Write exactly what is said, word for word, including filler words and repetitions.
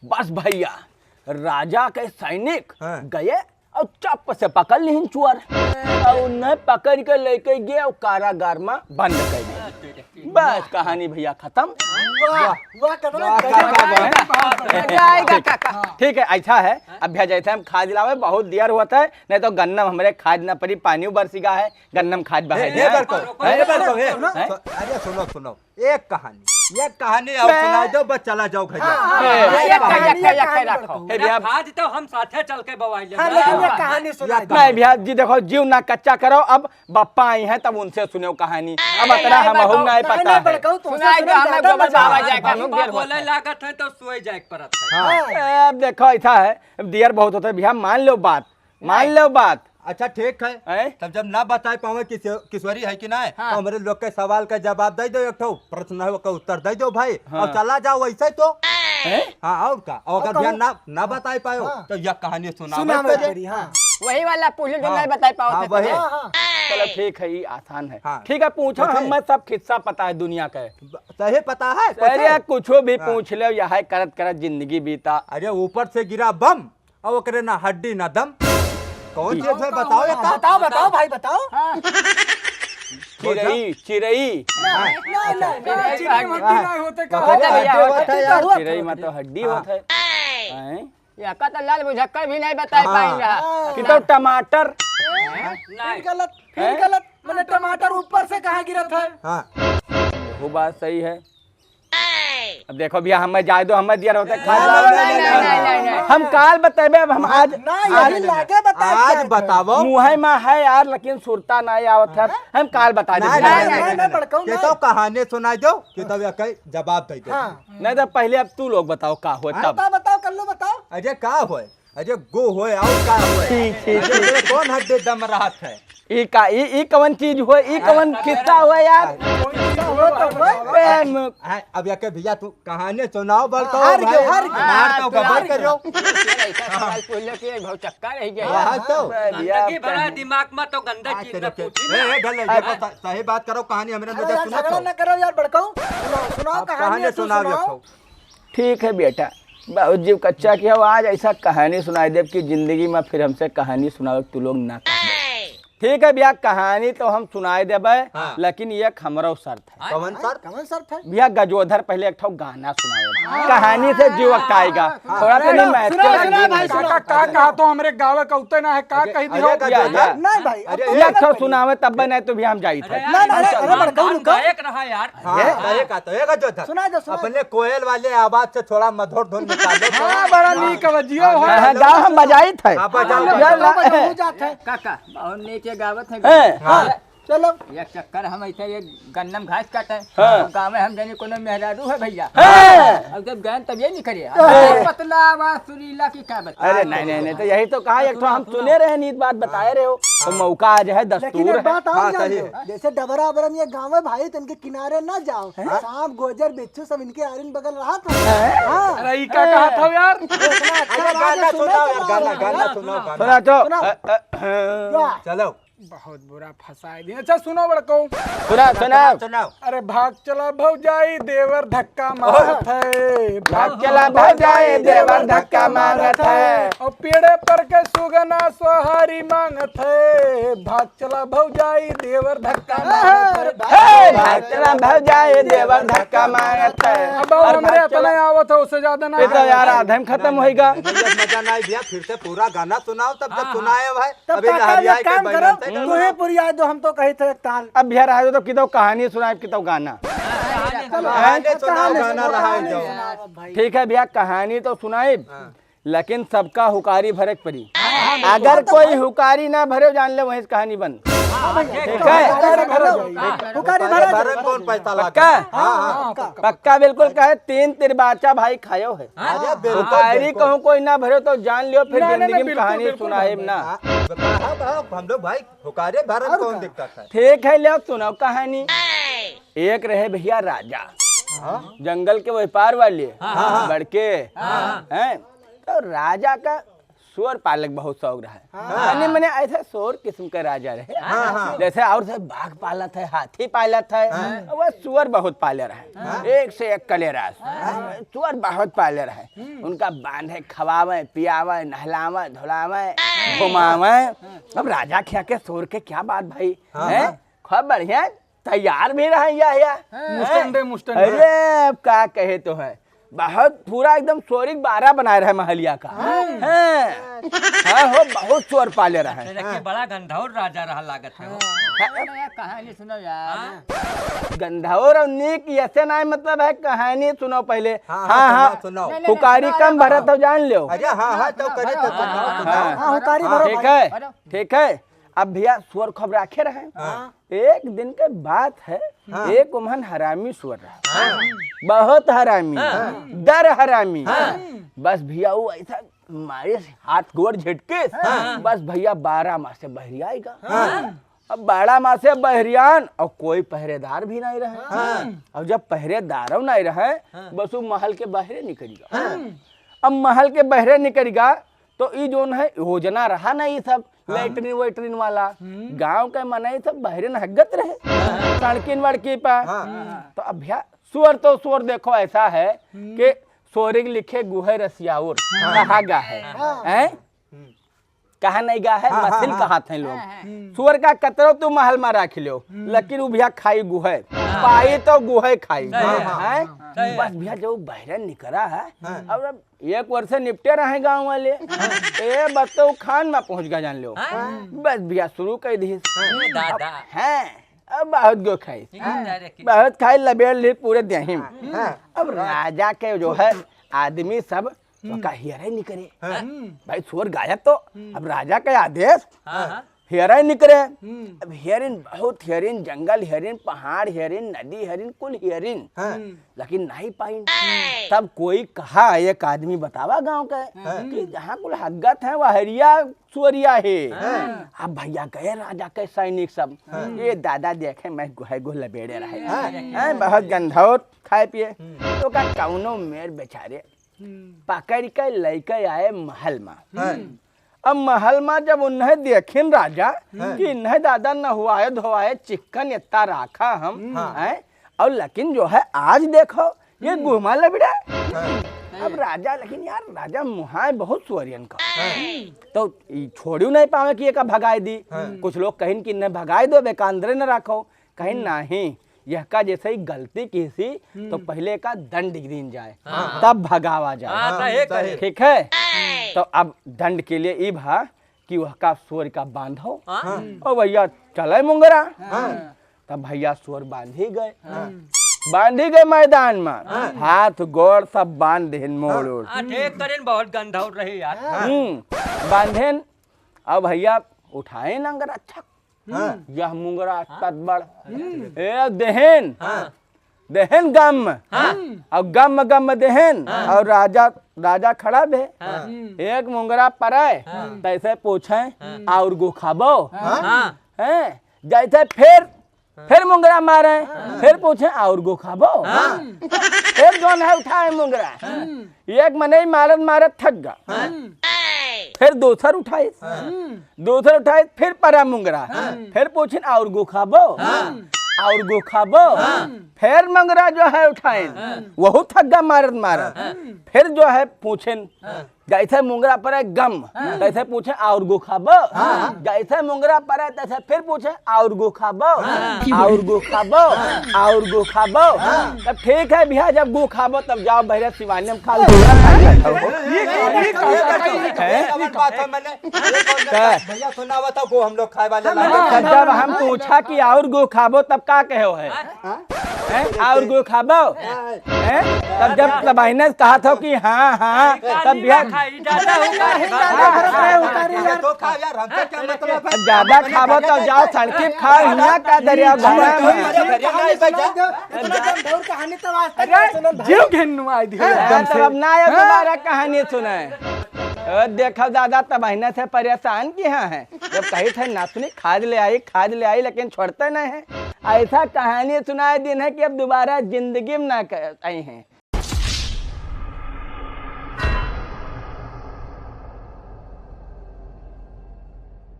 बस भइया, राजा के सैनिक हाँ। गए और चप्प से पकड़ लिहिन चोर। और उन्हें पकड़ के लेके गए और कारागार में बंद कर दिए। बस कहानी भइया खत्म। वाह, वाह, कितना वाह, गजब वाह, वाह। मजा आएगा काका। ठीक है, ऐसा है, अब भइया जैसे हम खाद दिलावे, बहुत देर होत है, नहीं तो गन्ना में हमरे खाद ना पड़ी, पानी बरसी गा है, गन्ना में खाद बहाई ए, दिया ए, है। बड़को, हैं? ए, बड़को, ए। हैं? अरे सुनो, सुनो, एक कहानी, एक कहानी और बे- सुना दो, बस चला जाओ घर। हाँ, हाँ, ए, हाँ, एक एक कहानी, कहानी, एक एक कहानी कहानी रखो। बड़को। ए, भइया, खाद तो हम साथे चल के बवाई ले। हाँ, लेकिन ये कहानी सुना दो। नहीं भइया जी, देखो, जीव ना कच्चा करो, अब बप्पा आई हैं, तब उनसे सुनो कहानी। अब अतना हम हूँ नहीं पता है। बड़को, तुमसे सुनाई दो, हमें ज्यादा गोबर मजा बाबा आएगा। जाए का, हम लोग देर बोले होता है। लागत है तो सोए जाए के पड़त है। हाँ। ए, अब देखो, ऐसा है, अब देर बहुत होता है भइया, मान लो बात, मान नहीं। लो बात। अच्छा, ठीक है। हैं? तब जब ना बताए पावे कि से-, किशोरी है कि ना है, हाँ। तो हमरे लोग के सवाल का जवाब दे दो, एक ठो प्रश्न है, ओकर उत्तर दे दो भाई, हाँ। और चला जाओ वैसे तो। हैं? हाँ, और का? और और अगर भइया कहूँ ना, ना बताए पायो, हाँ। तो यह कहानी सुनावे सुनावे पड़े। पड़ी, हाँ। वही वाला पूछो जो हाँ। नहीं बताए पाओ हाँ, थे वही। तो। हाँ, हाँ। चलो, ठीक है, ये आसान है। हाँ। ठीक है, पूछो, पूछे? हमें सब किस्सा पता है दुनिया का। ब-, सही पता है, अरे, पूछे? कुछो भी हाँ। पूछ लो, यह है करत करत जिंदगी बीता। अरे, ऊपर से गिरा बम, और ओकरे ना हड्डी ना दम। कौन चीज है बताओ, ये का? बताओ, बताओ भाई, बताओ। हाँ। चिरई, चिरई। नहीं, नहीं, नहीं, चिरई में हड्डी नहीं होते, का अरे, होता है? हड्डी होता है यार। चिरई में तो हड्डी हाँ। होता है। हैं? ये का तो लाल बुझक्कड़ भी नहीं बताए हाँ। पाएंगे। हाँ। कि तो टमाटर। फिर गलत, फिर हैं? गलत, मैंने टमाटर ऊपर से कहाँ गिरत है? हाँ। वो बात सही है। अब देखो भइया, हमें जाए दो, हमें दिया रहते खाए नहीं, जाओ। नहीं, नहीं, नहीं, नहीं, नहीं। हम काल बताबे, अब हम आज, ना, आज, यही लागे बताए आज क्या है? बताओ। मुँहे में है यार, लेकिन सुरता नहीं आवत है। हाँ? हम काल बता दे नहीं, भइया। नहीं, नहीं, नहीं, नहीं, बड़काऊ ये नहीं। तो कहानी सुनाई दो, कि तब या कई जवाब दे दो। हाँ। नहीं तो पहले अब तू लोग बताओ का हो हाँ, तब। बताओ, बताओ, कर लो, बताओ। अरे का होए? अरे गो होए, और का होए? ठीक, ठीक, अरे ठीक। तेरे कौन हड्डी दम रहत है? ई का, ई, ई कवन चीज होए? ई कवन किस्सा होए यार? किस्सा होए तो होए। ए, म- हाँ, अब या के भइया तू कहानी सुनाओ, बड़काऊ हार भाई। गयो, हार गयो। मार तो हार गबर गयो। करो। ऐसा सवाल पूछ लो कि एक भाव चक्का रह गया। हाँ, तो। अरे भइया, गंदगी भरा दिमाग में तो गंदा हाँ, चीज तेरे ना के। पूछी ए, ना। ए, ढल, देखो, स-, सही बात करो, कहानी हमरे अरे नजर यार, सुनो झगड़ा तो। ना करो यार, बड़काऊ। सुनाओ, सुनाओ, अब कहानी कहानी सुनाओ, सुनाओ। एक ठो। ठीक है बेटा, बहुत जीव कच्चा किया हो, आज ऐसा कहानी सुनाई देब कि जिंदगी में फिर हमसे कहानी सुनावे तू लोग ना कहबे। ठीक है भइया, कहानी तो हम सुनाई देबे, हाँ। लेकिन एक हमरो शर्त है। कवन शर्त? कवन शर्त है? भइया गजोधर पहले एक ठो गाना सुनावे, हाँ। कहानी से जीव अकाएगा। हाँ। थोड़ा सा नहीं मैच सुना, के सुना भाई, सुना। का, का कहा तो हमरे गावे का उत्ते ना है, का अरे, कही दियो? अरे गजोधर। या, या। नहीं भाई, अब अरे, तो एक ठो सुनावे तब नहीं तो भइया हम जाइत है। अरे, नहीं, नहीं, अरे, अरे, बड़काऊ रुको। गायक रहा यार। हाँ, ये? गायक आता है, एक जो था। सुना दो, सुना दो। अपने कोयल वाले आवाज से थोड़ा मधुर धुन निकालो तो। हाँ, बड़ा नीक आवाज, जियो हाँ, हो। हाँ, गाओ, हम बजाइत है। हाँ, बजाओ, हाँ, बजाओ। बजाओ, बजाओ, जात है। काका, बहुत नीक ये गावत है। हैं? हाँ। चलो। एक चक्कर हम ऐसे ये गन्नम घास काटे। हाँ। गाँव में हम जाने कोनो मेहरारू है भइया। हाँ। अब जब गए तब ये नहीं करे। हाँ। पतला आवाज सुरीला की क्या बता। अरे नहीं, नहीं, नहीं, तो यही तो कहा, एक ठो हम सुने रहे, नीत बात बताए रहे हो, तो हाँ। मौका आज है, लेकिन दस्तूर एक है। बात और हाँ, जान सही लो, है। जैसे डबरा अबरा में ये गाँव है भाई, तो इनके किनारे ना जाओ। हैं? सांप, गोजर, बिच्छू सब इनके आरिन बगल रहा था। हैं? हाँ। अरे, ई का कहा था यार? इतना अच्छा अरे, राग गाना सुनो सुनाओ तो यार, गाना, गाओ। गाना सुनाओ, गाना। सुना तो। सुनाओ। अ, अ, अ। वाह। चलो। बहुत बुरा फंसाए दिए। अच्छा, सुनो बड़को। सुना, सुना। सुनाओ। अरे भाग चला भौजाई, देवर धक्का मारत है। भाग चला भौजाई, देवर धक्का मारत है। और पेड़े पर के सुगना सोहारी मांगत है। भाग चला भौजाई, देवर धक्का मारत है। हे, भाग चला भौजाई, देवर धक्का मारत है। अब और हमरे भाग इतना चला। आवत है, उससे ज्यादा ना ये तो आवत यार है। आधे में खत्म होइगा। नहीं, नहीं, मजा नहीं दिया, फिर से पूरा गाना सुनाओ, तब जब हाँ, हाँ। सुनाए भाई। तब अभी काका, लहरिया एक के काम बैठा करो, थे, तू ही पुरिया दो, हम तो कही थे एक ताल। अब भैया रहा दो, कि तो कहानी सुनाए, कि तो गाना। कहानी सुनाओ, कहानी गाना सुनाओ, रहा कहानी दो। सुनाओ अब भाई। ठीक है भैया, कहानी तो सुनाइब, हाँ। लेकिन सबका हुकारी भरे के पड़ी। हाँ, हाँ, अगर बिल्कुल। कोई हुकारी ना भरे, जान ले वहीं से कहानी बंद। हाँ, ठीक ठीक है। है। हुकारी भरे, हुकारी भरे। भरे में कौन पैसा लगा? पक्का? हाँ, हाँ, हाँ, पक्का। पक्का बिल्कुल कहे, तीन तिरबाचा भाई खायो है। अरे, बिल्कुल, हुकारी बिल्कुल। कहूँ कोई ना भरे तो जान लियो, फिर ना, ना, ना, जिंदगी में बिल्कुल, कहानी बिल्कुल, सुनाए बिल्कुल। ना। हाँ, हाँ, हाँ, हम लोग भाई हुकारे भरन और कौन का? दिक्कत है? ठीक है, लियो सुनाओ कहानी। एक रहे भैया राजा, हाँ? जंगल के व्यापार वाले, हाँ, हाँ। बड़के, हाँ। हैं? तो राजा का सुअर पालक बहुत शौक रहे। हाँ। मने, मने ऐसे सुअर किस्म के राजा रहे। हाँ, हाँ। जैसे और से बाघ पालत है, हाथी पालत है, हाँ। वह सुअर बहुत पाले रहे। हाँ। एक से एक कले रहे। हाँ। सुअर बहुत पाले रहे। हम्म। उनका बांधे, खवावे, पियावे, नहलावे, धुलावे, घुमावे। हाँ। अब राजा खिया के सुअर के क्या बात भाई, हाँ, हैं? हाँ। खूब बढ़िया। तैयार भी रहे या, या। हाँ। हैं? मुस्टंडे, मुस्टंडे। अरे, अब का कहे तो है, बहुत पूरा एकदम सोरिक बारा बनाए रहे महलिया का। हाँ। हैं। हाँ हो, बहुत सुअर पाले रहे। अच्छा, देखिए, बड़ा गंधौर राजा रहा लागत है हो। हाँ। अरे यार, कहानी सुनो यार। हाँ। गंधौर और नीक ऐसे ना है, मतलब है कहानी सुनो पहले। हाँ, हाँ, हाँ, हाँ, हाँ। सुनाओ, सुनाओ। नहीं, नहीं, हुकारी सुनाओ, कम भरत हो जान लो। अरे हाँ, हाँ, तो करे तो हाँ, सुनाओ, हाँ, सुनाओ। हाँ, हाँ, हुकारी हाँ, भरो ठीक भाई, है, भरो। ठीक है। अब भैया सुअर खूब राखे रहे। हाँ। एक दिन के बात है, हाँ। एक उम्हन हरामी सुअर रहा। हाँ। बहुत हरामी, हाँ। दर हरामी। हाँ। बस भैया वो ऐसा मारे से हाथ गोड़ झटके, हाँ। बस भैया बारह मासे बहरियाएगा। हाँ। अब बारह मासे बहरियान और कोई पहरेदार भी नहीं रहे। हाँ। और जब पहरेदारों नहीं रहे, हाँ। बस वो महल के बहरे निकल गया। हाँ। अब महल के बहरे निकल गया, तो ई जोन है योजना रहा ना, ई सब हाँ। लैट्रिन वैट्रिन वाला, हम्म। गांव के मनई सब बहरे नहगत रहे, हाँ। सड़किन वड़की पर। हाँ। तो अब भैया, सुअर तो सुअर देखो ऐसा है हम्म। कि सोरिक लिखे गुहे रसियाउर, हाँ। कहा गा है, हाँ। हैं? हम्म। कहा नहीं गा है, हाँ, हाँ, मसिल हाँ। कहा थे लोग। हाँ, हाँ। हम्म। सुअर का कतरो तू महल में रख लो, हम्म। लेकिन उ भैया खाई गुहे, हाँ। पाई तो गुहे खाई, सही है। हैं? हाँ। सही है। बस भैया, जब बहरे निकरा है, हाँ। अब एक वर्ष से निपटे रहे गाँव वाले। हाँ। ए, बस तो खान में पहुँच गया, जान लो। हाँ। बस भैया शुरू कर दी। हाँ। ए दादा। अब, हैं, अब बहुत गो खाई। ठीक है, direct। बहुत खाई, लबेड़ ली पूरे देही में। हाँ। अब राजा के जो है आदमी सब हम्म। ओका हियरे नहीं करे। हाँ। हम्म। भाई सुअर गायब तो हम्म। अब राजा का आदेश। हाँ, हाँ। हेरइ निकरे। हम्म। अब हेरिन बहुत हेरिन, जंगल हेरिन, पहाड़ हेरिन, नदी हेरिन, कुल हेरिन। हाँ। हम्म। लेकिन नहीं पाइन। हम्म। तब कोई कहा, एक आदमी बतावा गाँव के हाँ। कि जहाँ कुल हगत है, वह हरिया सुअरिया है। हाँ। अब भैया गए राजा के सैनिक सब, हाँ। ये दादा देखे मैं गुहे गुह लबेड़े रहे। हाँ। हैं, बहुत गंधौर खाए पिए। हम्म। तो का कौनो मेर बेचारे हम्म। पकड़ के लइके आए महल मा। हाँ। हम्म। अब महल मा जब उन्हें देखिन राजा हाँ। कि इन्हें दादा नहुआए धोआए चिक्कन इतना राखा हम, हाँ। हैं? और लेकिन जो है आज देखो ये हम्म। गुहमा लबड़ा। हाँ। अब राजा, लेकिन यार राजा मुहाए बहुत सुअरियन का। हाँ। तो ई छोड़ियो नहीं पावे कि एका भगाए दी। हाँ। कुछ लोग कहिन कि इन्हें भगाए दो, बेका अंदरे न राखो। कहीं हम्म। नहीं, यहका जैसे ही गलती किहिसी, हम्म। तो पहिले एका दंड दीन जाए, हाँ। तब भगावा जाए। हाँ, सही, सही। ठीक है? तो अब दंड के लिए ई भा कि वहका सुअर का बांधो। हाँ। और भैया चले मुंगरा। हाँ। तब भैया सुअर बांधी गए। हाँ। बांधी गए मैदान में। हाँ। हाथ गोड़ सब बांध देहिन मोड़ हाँ। ओड़। हाँ, ठीक करिन, बहुत गंधौर रही यार। हाँ। हम्म, बांधेन। अब भैया उठाए नंगर अच्छा हाँ। यह मुंगरा हाँ। तद बड़। हम्म। ए देहेन। हाँ। देहेन गम। हाँ। और गम गम देहेन। हाँ। और राजा, राजा खड़ा भे। हाँ। हम्म। एक मुंगरा परे। हाँ। तैसे पूछे, हाँ। और गो खाबो? हाँ। हाँ। हैं? जैसे फिर, हाँ। फिर मुंगरा मारे, हाँ। फिर पूछे, और गो खाबो? हाँ। फिर जोन है उठाए मुंगरा। हाँ। एक मनई मारत मारत थक गा। हाँ। फिर दोसर उठाइस। हाँ। दोसर उठाइस, फिर परा मुंगरा। हाँ। फिर पूछिन, "और गो खाबो?" हाँ। "और गो खाबो?" हाँ। फिर मुंगरा जो है उठाइन, हाँ। वहू थक गा मारत मारत। हाँ। फिर जो है पूछिन, हाँ। जैसे मुंगरा परे गम, हाँ। तैसे पूछे, "और गो खाबो?" हाँ। जैसे मुंगरा परे, तैसे फिर पूछे, "और गो खाबो? हाँ। और गो खाबो? हाँ। और गो खाबो?" हाँ। तब ठीक है भैया, जब गो खाबो, तब जाओ बहरे सिवानी में खा लो। ये, ये, ये, ये, हैं? ये बात है, मैंने, ये कौन सा क्या? भैया सुनावा था, वो हम लोग खाए वाले हाँ, लागे। हाँ, जब हम पूछा कि "और गो खाबो?" तब का कहे हो है? हाँ? हैं? "और गो खाबो?" हैं? तब जब तबहिने से कहा था कि "हाँ, हाँ", तब भी हम खाई, ज्यादा हो गया। ज्यादा भरत रहे उतारी यार। तो खा यार, हमसे क्या मतलब है? अब ज्यादा खाबो तो जाओ सड़की खाओ, हियाँ का दरिया घुमा। अरे, अरे, अरे, अरे, अरे, इतना गंभीर कहानी तो आज तक अरे, नहीं सुनल भाई। जीव घेन्नु आई दियो अरे, एकदम तब से। अब ना आयो हाँ? दोबारा कहानी सुनाए। ओ, देखो दादा, तबहिने से परेशान किहा है। जब कही थे ना सुनी, खाद ले आई, खाद ले आई, लेकिन छोड़ते नहीं है। ऐसा कहानी सुनाए दिन है कि अब दोबारा जिंदगी में ना क-, आई हैं।